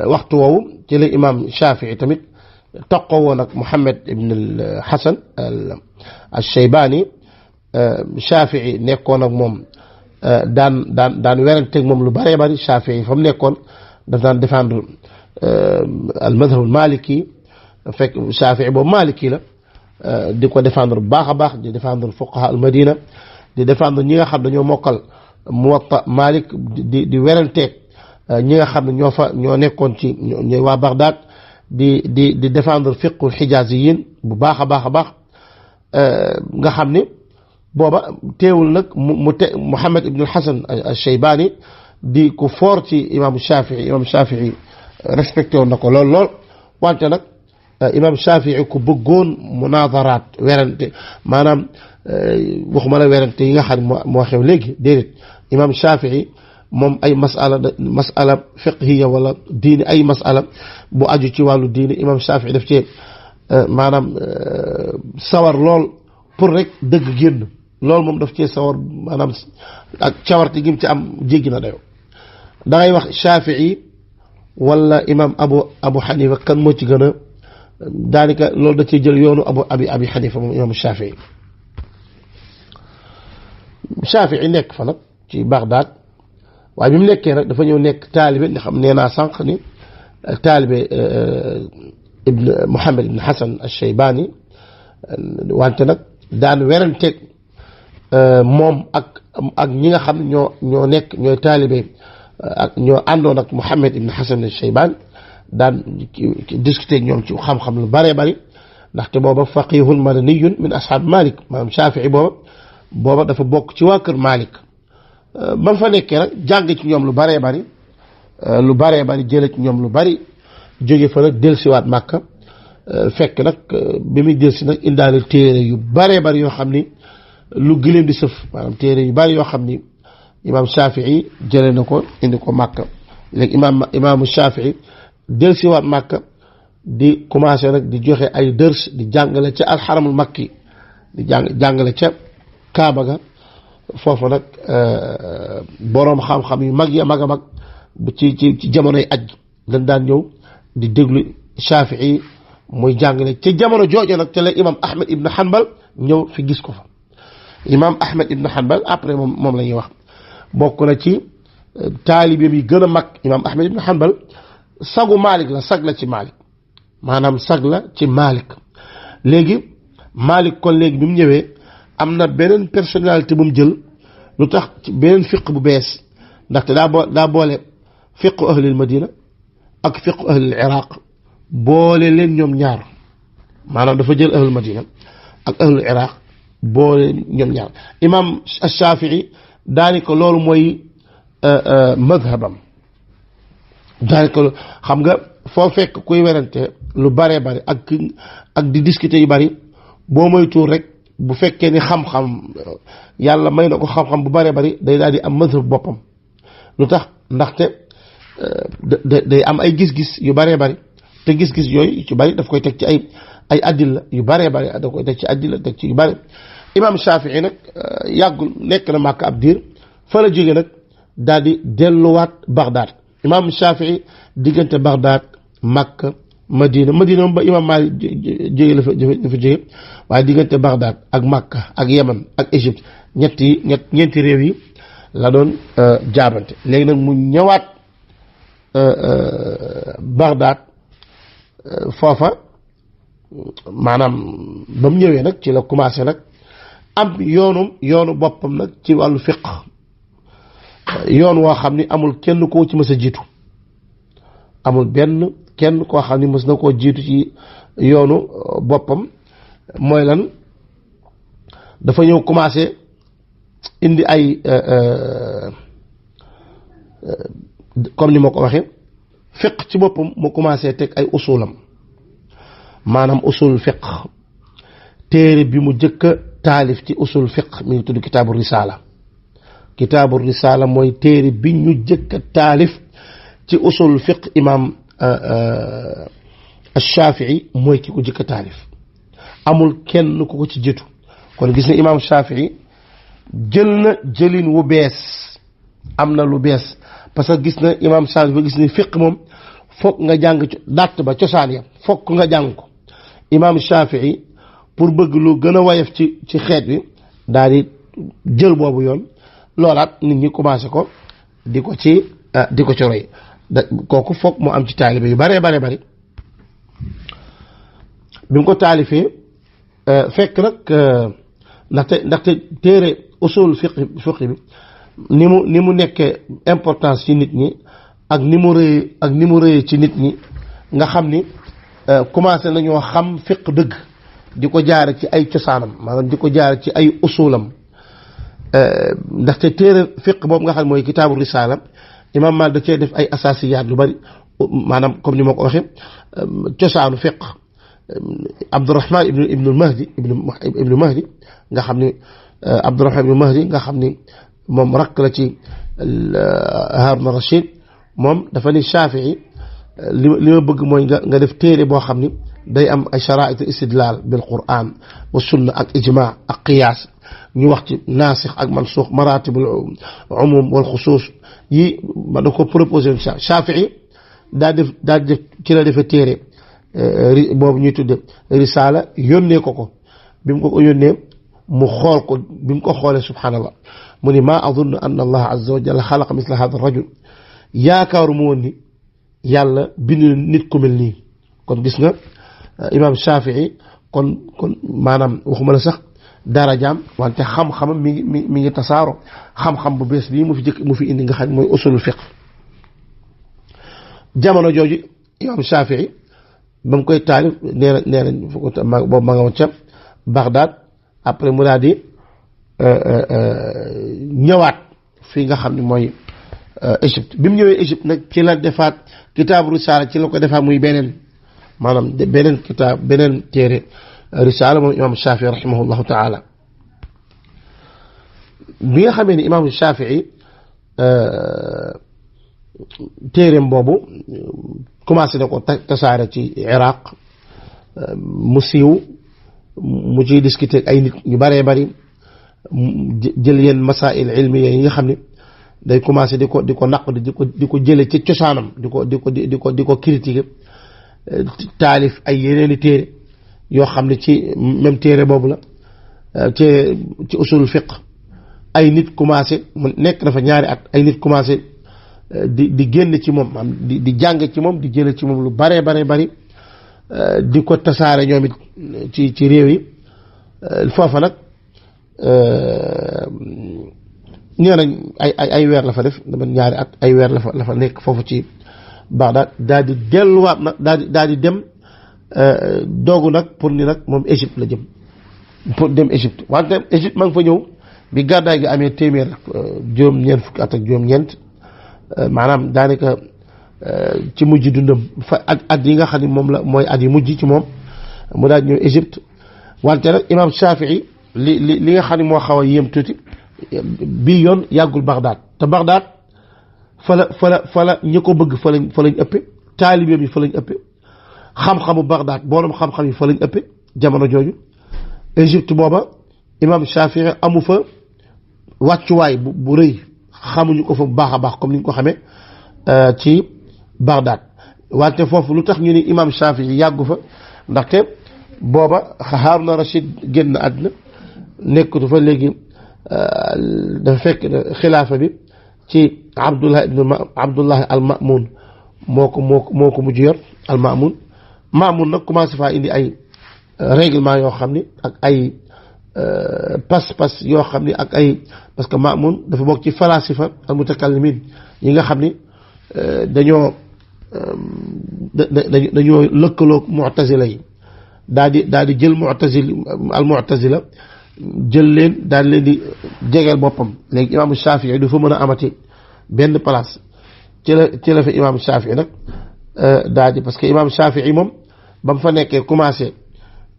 waxtu woowu ci la imam Shafii tamit taqoo woon ak Muhammad ibn al Hasan al-Shaybani Shafii nekkoon ak moom daan weranteeg moom lu bëree bëri Shafii fa mu nekkoon daf daan défendre al madhab al maliki fekk Shafii boobu maliki la di ko défendre bu baax a baax di défendre fuqaha al madina di défendre ñi nga xam dañoo mokkal Muwatta Malik di weranteeg ñi nga xam ne ñoo nekkoon ci ñooy waa Bagdad di défendre fiqhul xijaziyin bu baax a baax nga xam ne booba teewul nag Muhammad ibn al-Hasan al-Shaybani di ku foor ci imam Shafii respecté woon na ko lool wante nag imam Shafii ku bëggoon munadaraat werante maanaam waxuma la werante yi nga xam ne moo xew léegi déedéet imam Shafii moom ay masala fiqhiya wala diini ay masala bu aju ci wàllu diini imam Shafii daf cee maanaam sawar lool pour rek dëgg génn loolu moom daf cee sawar maanaam ak cawarte gi mu ci am jéggi na dayo da ngay wax Shafii wala imam Abu Hanifa kan moo ci gën a daanaka loolu da cee jël yoonu abi Hanifa moom imam Shafii nekk fa nag ci Bagdad waaye bi mu nekkee nag dafa ñëw nekk taalibe nga xam nee naa sànq ni taalibe ibn Muhammad ibn Hasan al-Shaybani wante nag daan weranteeg moom ak ñi nga xam ñoo nekk ñooy taalibe ak ñoo àndoon ak Muhammad ibn Hasan al-Shaybani daan discuter ak ñoom ci xam-xam lu bare bari ndaxte booba faqihun madaniyun min ashab Malik maanaam Shafii booba dafa bokk ci waa kër Malik ba fa nekkee nag jàng ci ñoom lu baree bari jële ci ñoom lu bari jóge fa nag dellusiwaat Màkka fekk nag bi muy dellusi nag indaale téere yu baree bari yoo xam ni lu gileem di sëf maanaam téere yu bari yoo xam ni imaam Shafii jële na ko indi ko Màkka léegi imaamu Shafii dellusiwaat Màkka di commencé nag di joxe ay dërs di jàngale ca alxaramul makki di jàngale ca Kaaba ga foofu nag boroom xam-xam yu mag ya mag a mag ci jamonoy aj dañ daan ñëw di déglu Shafii muy jàngale ca jamono joojo nag ca la imam Ahmed ibn Hanbal ñëw fi gis ko fa imam Ahmed ibn Hanbal après moom la ñuy wax bokk na ci taalibeem yi gën a mag imam Ahmed ibn Hanbal sagu Malik la sag la ci Malik maanaam sag la ci Malik léegi Malik kon léegi bi mu ñëwee am na beneen personnalité bu mu jël lu tax ci beneen fiq bu bees ndaxte daa boole fiqu ahlil Madina ak fiqu ahlil Iraq boole leen ñoom ñaar maanaam dafa jël ahlul Madina ak ahlul Iraq boole ñoom ñaar imam Shafii daanaka loolu mooy madhabam daanaka xam nga foo fekk kuy werante lu baree bari ak di discuter yu bari boo moytuwul rek bu fekkee ni xam-xam yàlla may na ko xam-xam bu baree bari day daal di am madhab boppam lu tax ndaxte day am ay gis-gis yu baree bari te gis-gis yooyu ci bari daf koy teg ci ay addila yu baree bari daf koy teg ci addila teg ci yu bari imam Shafii nag yàggul nekk na Màkka ab diir fa la jóge nag daal di delluwaat Bagdad imam Shafii diggante Bagdad Makka Madina moom ba imam Maalik jóge la fa jóge waaye diggante Bagdad ak Makka ak Yaman ak Égypte ñeenti réew yi la doon jaabante léegi nag mu ñëwaat Bagdad foofa maanaam ba mu ñëwee nag ci la commencé nag am yoonu boppam nag ci wàllu fiq yoon woo xam ni amul kenn koo ci mës a jiitu amul kenn koo xam ni mës na koo jiitu ci yoonu boppam mooy lan dafa ñëw commencé indi ay comme ni ma ko waxee fiq ci boppam mu commencé teg ay usulam maanaam usul fiq téere bi mu jëkk a taalif ci usul fiq mi ngi tudd kitaabu risala mooy téere bi ñu jëkk a taalif ci usul fiq imam Shafii mooy ki ko jëkk a taalif amul kenn ku ko ci jiitu kon gis na imam Shafii jël na jëlin wu bees am na lu bees parce que gis na imam Shafii ba gis ni fiq moom fokk nga jàng dàtt ba cosaan ya fokk nga jàng ko imam Shafii pour bëgg lu gën a wayef ci xeet bi daal di jël boobu yoon loolaat nit ñi commencé ko di ko ci roy kooku fokk mu am ci taalibe yu bare bari bi mu ko taalifee fekk nag ndaxte téere usul fiq bi ni mu nekkee importance ci nit ñi ak ni mu rëyee ci nit ñi nga xam ni commencé nañoo xam fiq dëgg di ko jaare ci ay cosaanam maanaam di ko jaare ci ay usulam ndaxte téere fiq boobu nga xam mooy kitaabu risaala imam Maalik da cee def ay asaasiyaat lu bari maanaam comme ni ma ko waxee cosaanu fiq Abdurahman ibnu Mahdi nga xam ni Abdurahman ibnu Mahdi nga xam ni moom rakk la ci Haaruna Rashid moom dafa ni Shafii li ma bëgg mooy nga def téere boo xam ni day am ay sharaa'it istidlaal bil Qur'an wa sunna ak ijmaa ak qiyaas ñu wax ci naasix ak mansuux maratibul umum wal xusuus yi ma da ko proposé Shafii daa def ci la defee téere boobu ñuy tudde risaala yónnee ko bi mu ko yónnee mu xool ko bi mu ko xoolee subhaanallah mu ni maa azunnu anna allah azza wa jalla xalaqa misla hada rajul yaakaaru mu woon ni yàlla bind nit ku mel nii kon gis nga imam Shafii kon maanaam waxuma la sax darajaam wante xam-xamam mi ngi tasaaro xam-xam bu bees bii mu fi indi nga xam mooy usulul fiqh jamono jooju imam Shafii ba mu koy taalif nee nañ boobu ma nga woon ca Bagdad après mu daal di ñëwaat fii nga xam ne mooy Égypte bi mu ñëwee Égypte nag ci la defaat kitaabu risaala ci la ko defaat muy beneen maanaam beneen téere risaala moom imam Shafii rahimahullahu taala bi nga xamee ni imam Shafii téereem boobu commencé na ko tasaare ci Iraq mu siiw mu ciy discuter ak ay nit ñu bëree bëri jël yenn masail ilmiya yi nga xam ne day commencé di ko naq di ko jële ci cosaanam di ko critiquer taalif ay yeneeni téere yoo xam ne ci même téere boobu la ci usul fiqh ay nit commencé mu nekk dafa ñaari at ay nit commencé di génn ci moom am di jàng ci moom di jële ci moom lu bare bari di ko tasaare ñoom it ci réew yi foofa nag nee nañ ay weer la fa def dama ñaari at ay weer la fa nekk foofu ci Bagdad daal di delluwaat nag daal di dem doogu nag pour ni nag moom Égypte la jëm pour dem Égypte wante Égypte maa ngi fa ñëw bi gàddaay gi amee téeméer juróom-ñeent fukki at ak juróom-ñeent maanaam daanaka ci mujj dundam fa at yi nga xam ne moom la mooy at yi mujj ci moom mu daal ñëw Égypte wante nag imam Shafii li nga xam ne moo xaw a yéem tuuti bii yoon yàggul Bagdad te Bagdad fa la ñi ko bëgg fa lañ ëppe taalibeem yi fa lañ ëppe xam-xamu Bagdad borom xam-xam yi fa lañ ëppe jamono jooju Égypte booba imam Shafii amu fa wàccuwaay bu rëy xamuñu ko fa bu baax a baax comme ni ñu ko xamee ci Bagdad wante foofu lu tax ñu ni imam Shafii yàggu fa ndaxte booba Haaruna Rashid génn àdduna nekkatu fa léegi dafa fekk xilaafa bi ci Abdullah al Mamun moo ko mujj yor al Mamun nag commencé faa indi ay règlement yoo xam ni ak ay pas-pas yoo xam ni ak ay parce que Mamun dafa bokk ci falasifa al mutakallimin yi nga xam ni dañoo lëkkaloog mu'tazila yi daal di jël mu'tazila jël leen daal leen di jegeel boppam léegi imaamu Shafii du fa mën a amati benn place ci la fa imaamu Shafii nag daal di parce que imaamu Shafii moom ba mu fa nekkee commencé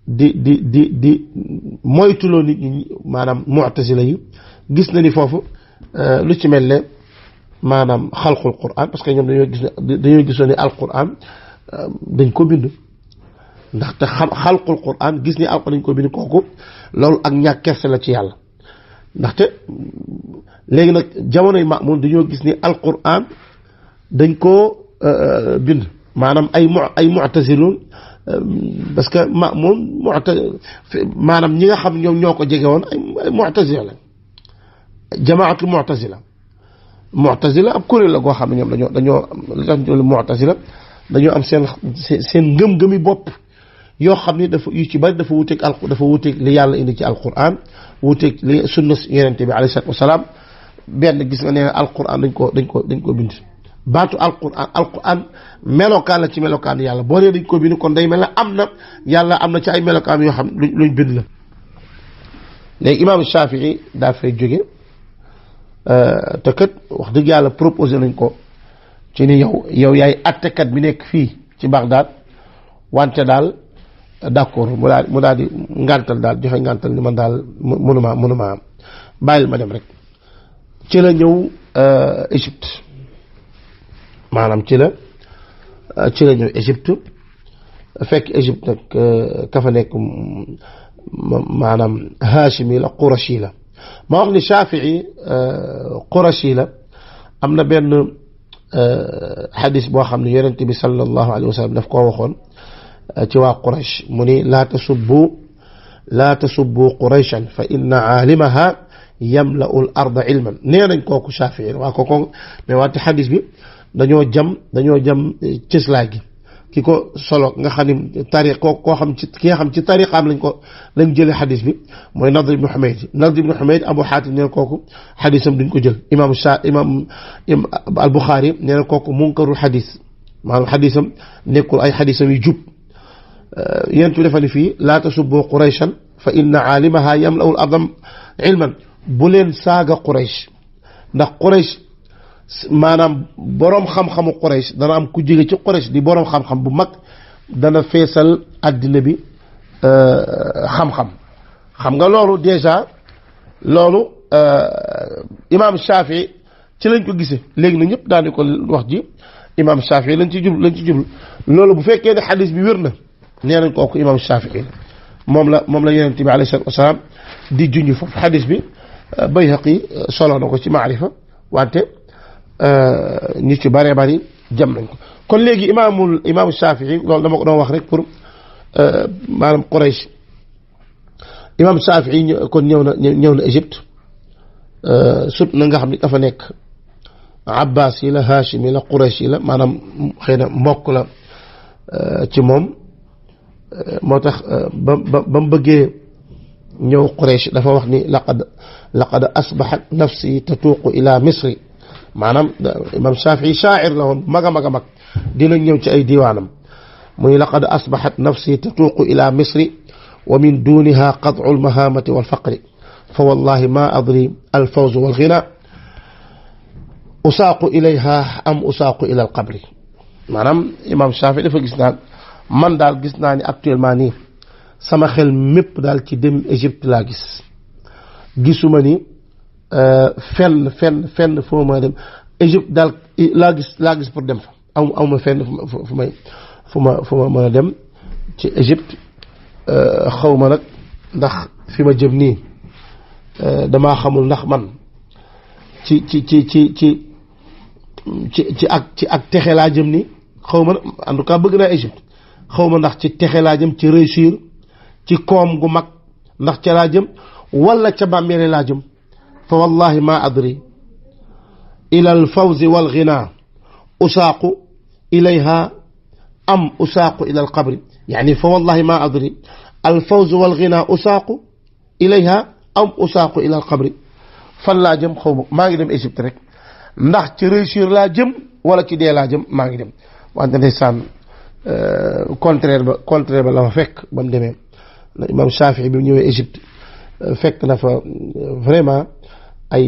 di moytuloo nit ñi maanaam mu'tazila yi gis na ni foofu lu ci mel ne maanaam xalqul Qur'an parce que ñoom dañoo gisoon ni alquran dañ ko bind ndaxte xalqul Qur'an gis ni alquran dañ ko bind kooku loolu ak ñàkk kerse la ci yàlla ndaxte léegi nag jamonoy Maamun dañoo gis ni alquran dañ koo bind maanaam ay mu'tazilun parce que Maamun maanaam ñi nga xam ñoom ñoo ko jege woon ay mu'tazila la jamaatul mu'tazila ab kuréel la goo xam ne ñoom dañoo mu'tazila dañoo am seen ngëm-ngëmi bopp yoo xam ni yu ci bari dafa wuteeg li yàlla indi ci alquran wuteeg li sunna yonent bi alayhi salaatu wasalaam benn gis nga nee na alquran dañ ko bind baatu alquran melokaan la ci melokaan yàlla boo nee dañ ko bind kon day mel ne yàlla am na ci ay melokaan yoo xam luñ bind la léegi imaamu Shafii daa fay jóge te kat wax dëgg yàlla proposé nañ ko ci ni yow yaay attekat bi nekk fii ci Bagdad wante daal d'accord mu daal di ngàntal daal joxe ngàntal ni man daal mënuma bàyyil ma dem rek ci la ñëw Égypte maanaam ci la ñëw Égypte fekk Égypte nag ka fa nekk maanaam Haashimi la Qurashi la ma wax ni Shafii Qurashi la am na benn xadis boo xam ne yonent bi sallallahu alayhi wa sallam daf koo waxoon ci waa Quraysh mu ni laa tasubbu Qurayshan fa inna aalimaha yamla'u al arda ilman nee nañ kooku Shafii waa kooku mais waate xadis bi dañoo jam cëslaay gi ki ko solo nga xam ne tariq koo xam ci ki nga xam ci tariqaam lañ jëlee xadis bi mooy Nadr ibn Humayd Abu Xaatim nee na kooku xadisam duñ ko jël imam al Buxaari nee na kooku munkarul xadis maanaam xadisam nekkul ay xadisam yu jub yéen tu defa ni fii laa tasubbu Qurayshan fa inna aalimaha yamla'u al arda ilman bu leen saaga Quraysh ndax Quraysh maanaam boroom xam-xamu Quraysh dana am ku jóge ci Quraysh di boroom xam-xam bu mag dana feesal àddina bi xam-xam xam nga loolu déjà loolu imaam Shafii ci lañ ko gisee léegi na ñëpp daani ko wax ji imaam Shafii lañ ci jublu loolu bu fekkee ne xadis bi wér na nee nañ kooku imaam Shafii moom la yonent bi alayhi salaatu wasalaam di junj foofu xadis bi Bayhaqi solo na ko ci maarifa wante nit ci bëree bëri jëm nañ ko kon léegi imaamu Shafii loolu dama ko doon wax rek pour maanaam Quraysh imaam Shafii kon ñëw na Égypte sut na nga xam ni dafa nekk Abbas yi la Hashim yi la Quraysh yi la maanaam xëy na mbokk la ci moom moo tax ba mu bëggee ñëw Quraysh dafa wax ni laqad asbaxat nafsi tatuuqu ila misri maanaam imam Shafii shaa'ir la woon mag a mag dinañ ñëw ci ay diwaanam muy laqad asbaxat nafsi tatuuqu ila misri wa min duniha qat'u almahamati walfaqri fa wallahi ma adri alfawz walghina usaaqu ilayha am usaaqu ila alqabri maanaam imam Shafii dafa gis naan man daal gis naa ni actuellement nii sama xel mépp daal ci dem Égypte laa gisuma ni fenn foo ma dem Égypte daal laa gis pour dem fa aw ma fenn fu ma mën a dem ci Égypte xaw ma nag ndax fi ma jëm nii damaa xamul ndax man ci ak texe laa jëm nii xaw ma en tout cas bëgg naa Égypte xaw ma ndax ci texe laa jëm ci réussir ci koom gu mag ndax ca laa jëm wala ca bàmmeele laa jëm fa wallahi ma adri ila alfawzi walghina usaaqu ilayha am usaaqu ila alqabri yani fa wallahi ma adri alfawzi walghina usaaqu ilayha am usaaqu ila alqabri fan laa jëm xaw ma maa ngi dem Égypte rek ndax ci réussir laa jëm wala ci dee laa jëm maa ngi dem wante ndeysaan contraire ba la fa fekk ba mu demee imam Shafii bi mu ñëwee Égypte fekk na fa vraiment ay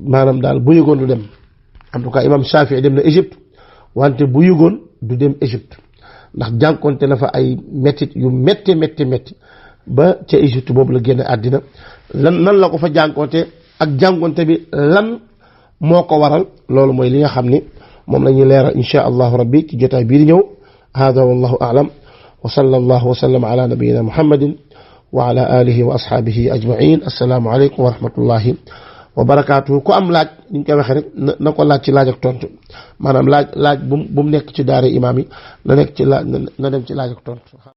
maanaam daal bu yëgoon du dem en tout cas imam Shafii dem na Égypte wante bu yëgoon du dem Égypte ndax jànkonte na fa ay méttit yu métti ba ca Égypte boobu la génn àddina nan la ko fa jànkonte ak jànkonte bi lan moo ko waral loolu mooy li nga xam ni moom la ñuy leeral insha allahu rabbi ci jotaay bii di ñëw hada wallahu a'lam wa sallallahu wa sallam ala nabiyyina muhammadin wa ala alihi wa ashabihi ajma'in assalamu alaykum wa rahmatullahi wa barakatuhu ku am laaj ni ñu koy waxee rek na ko laaj ci laaj ak tontu maanaam laaj bu mu nekk ci daara imaam yi na nekk ci laaj na dem ci laaj ak tontu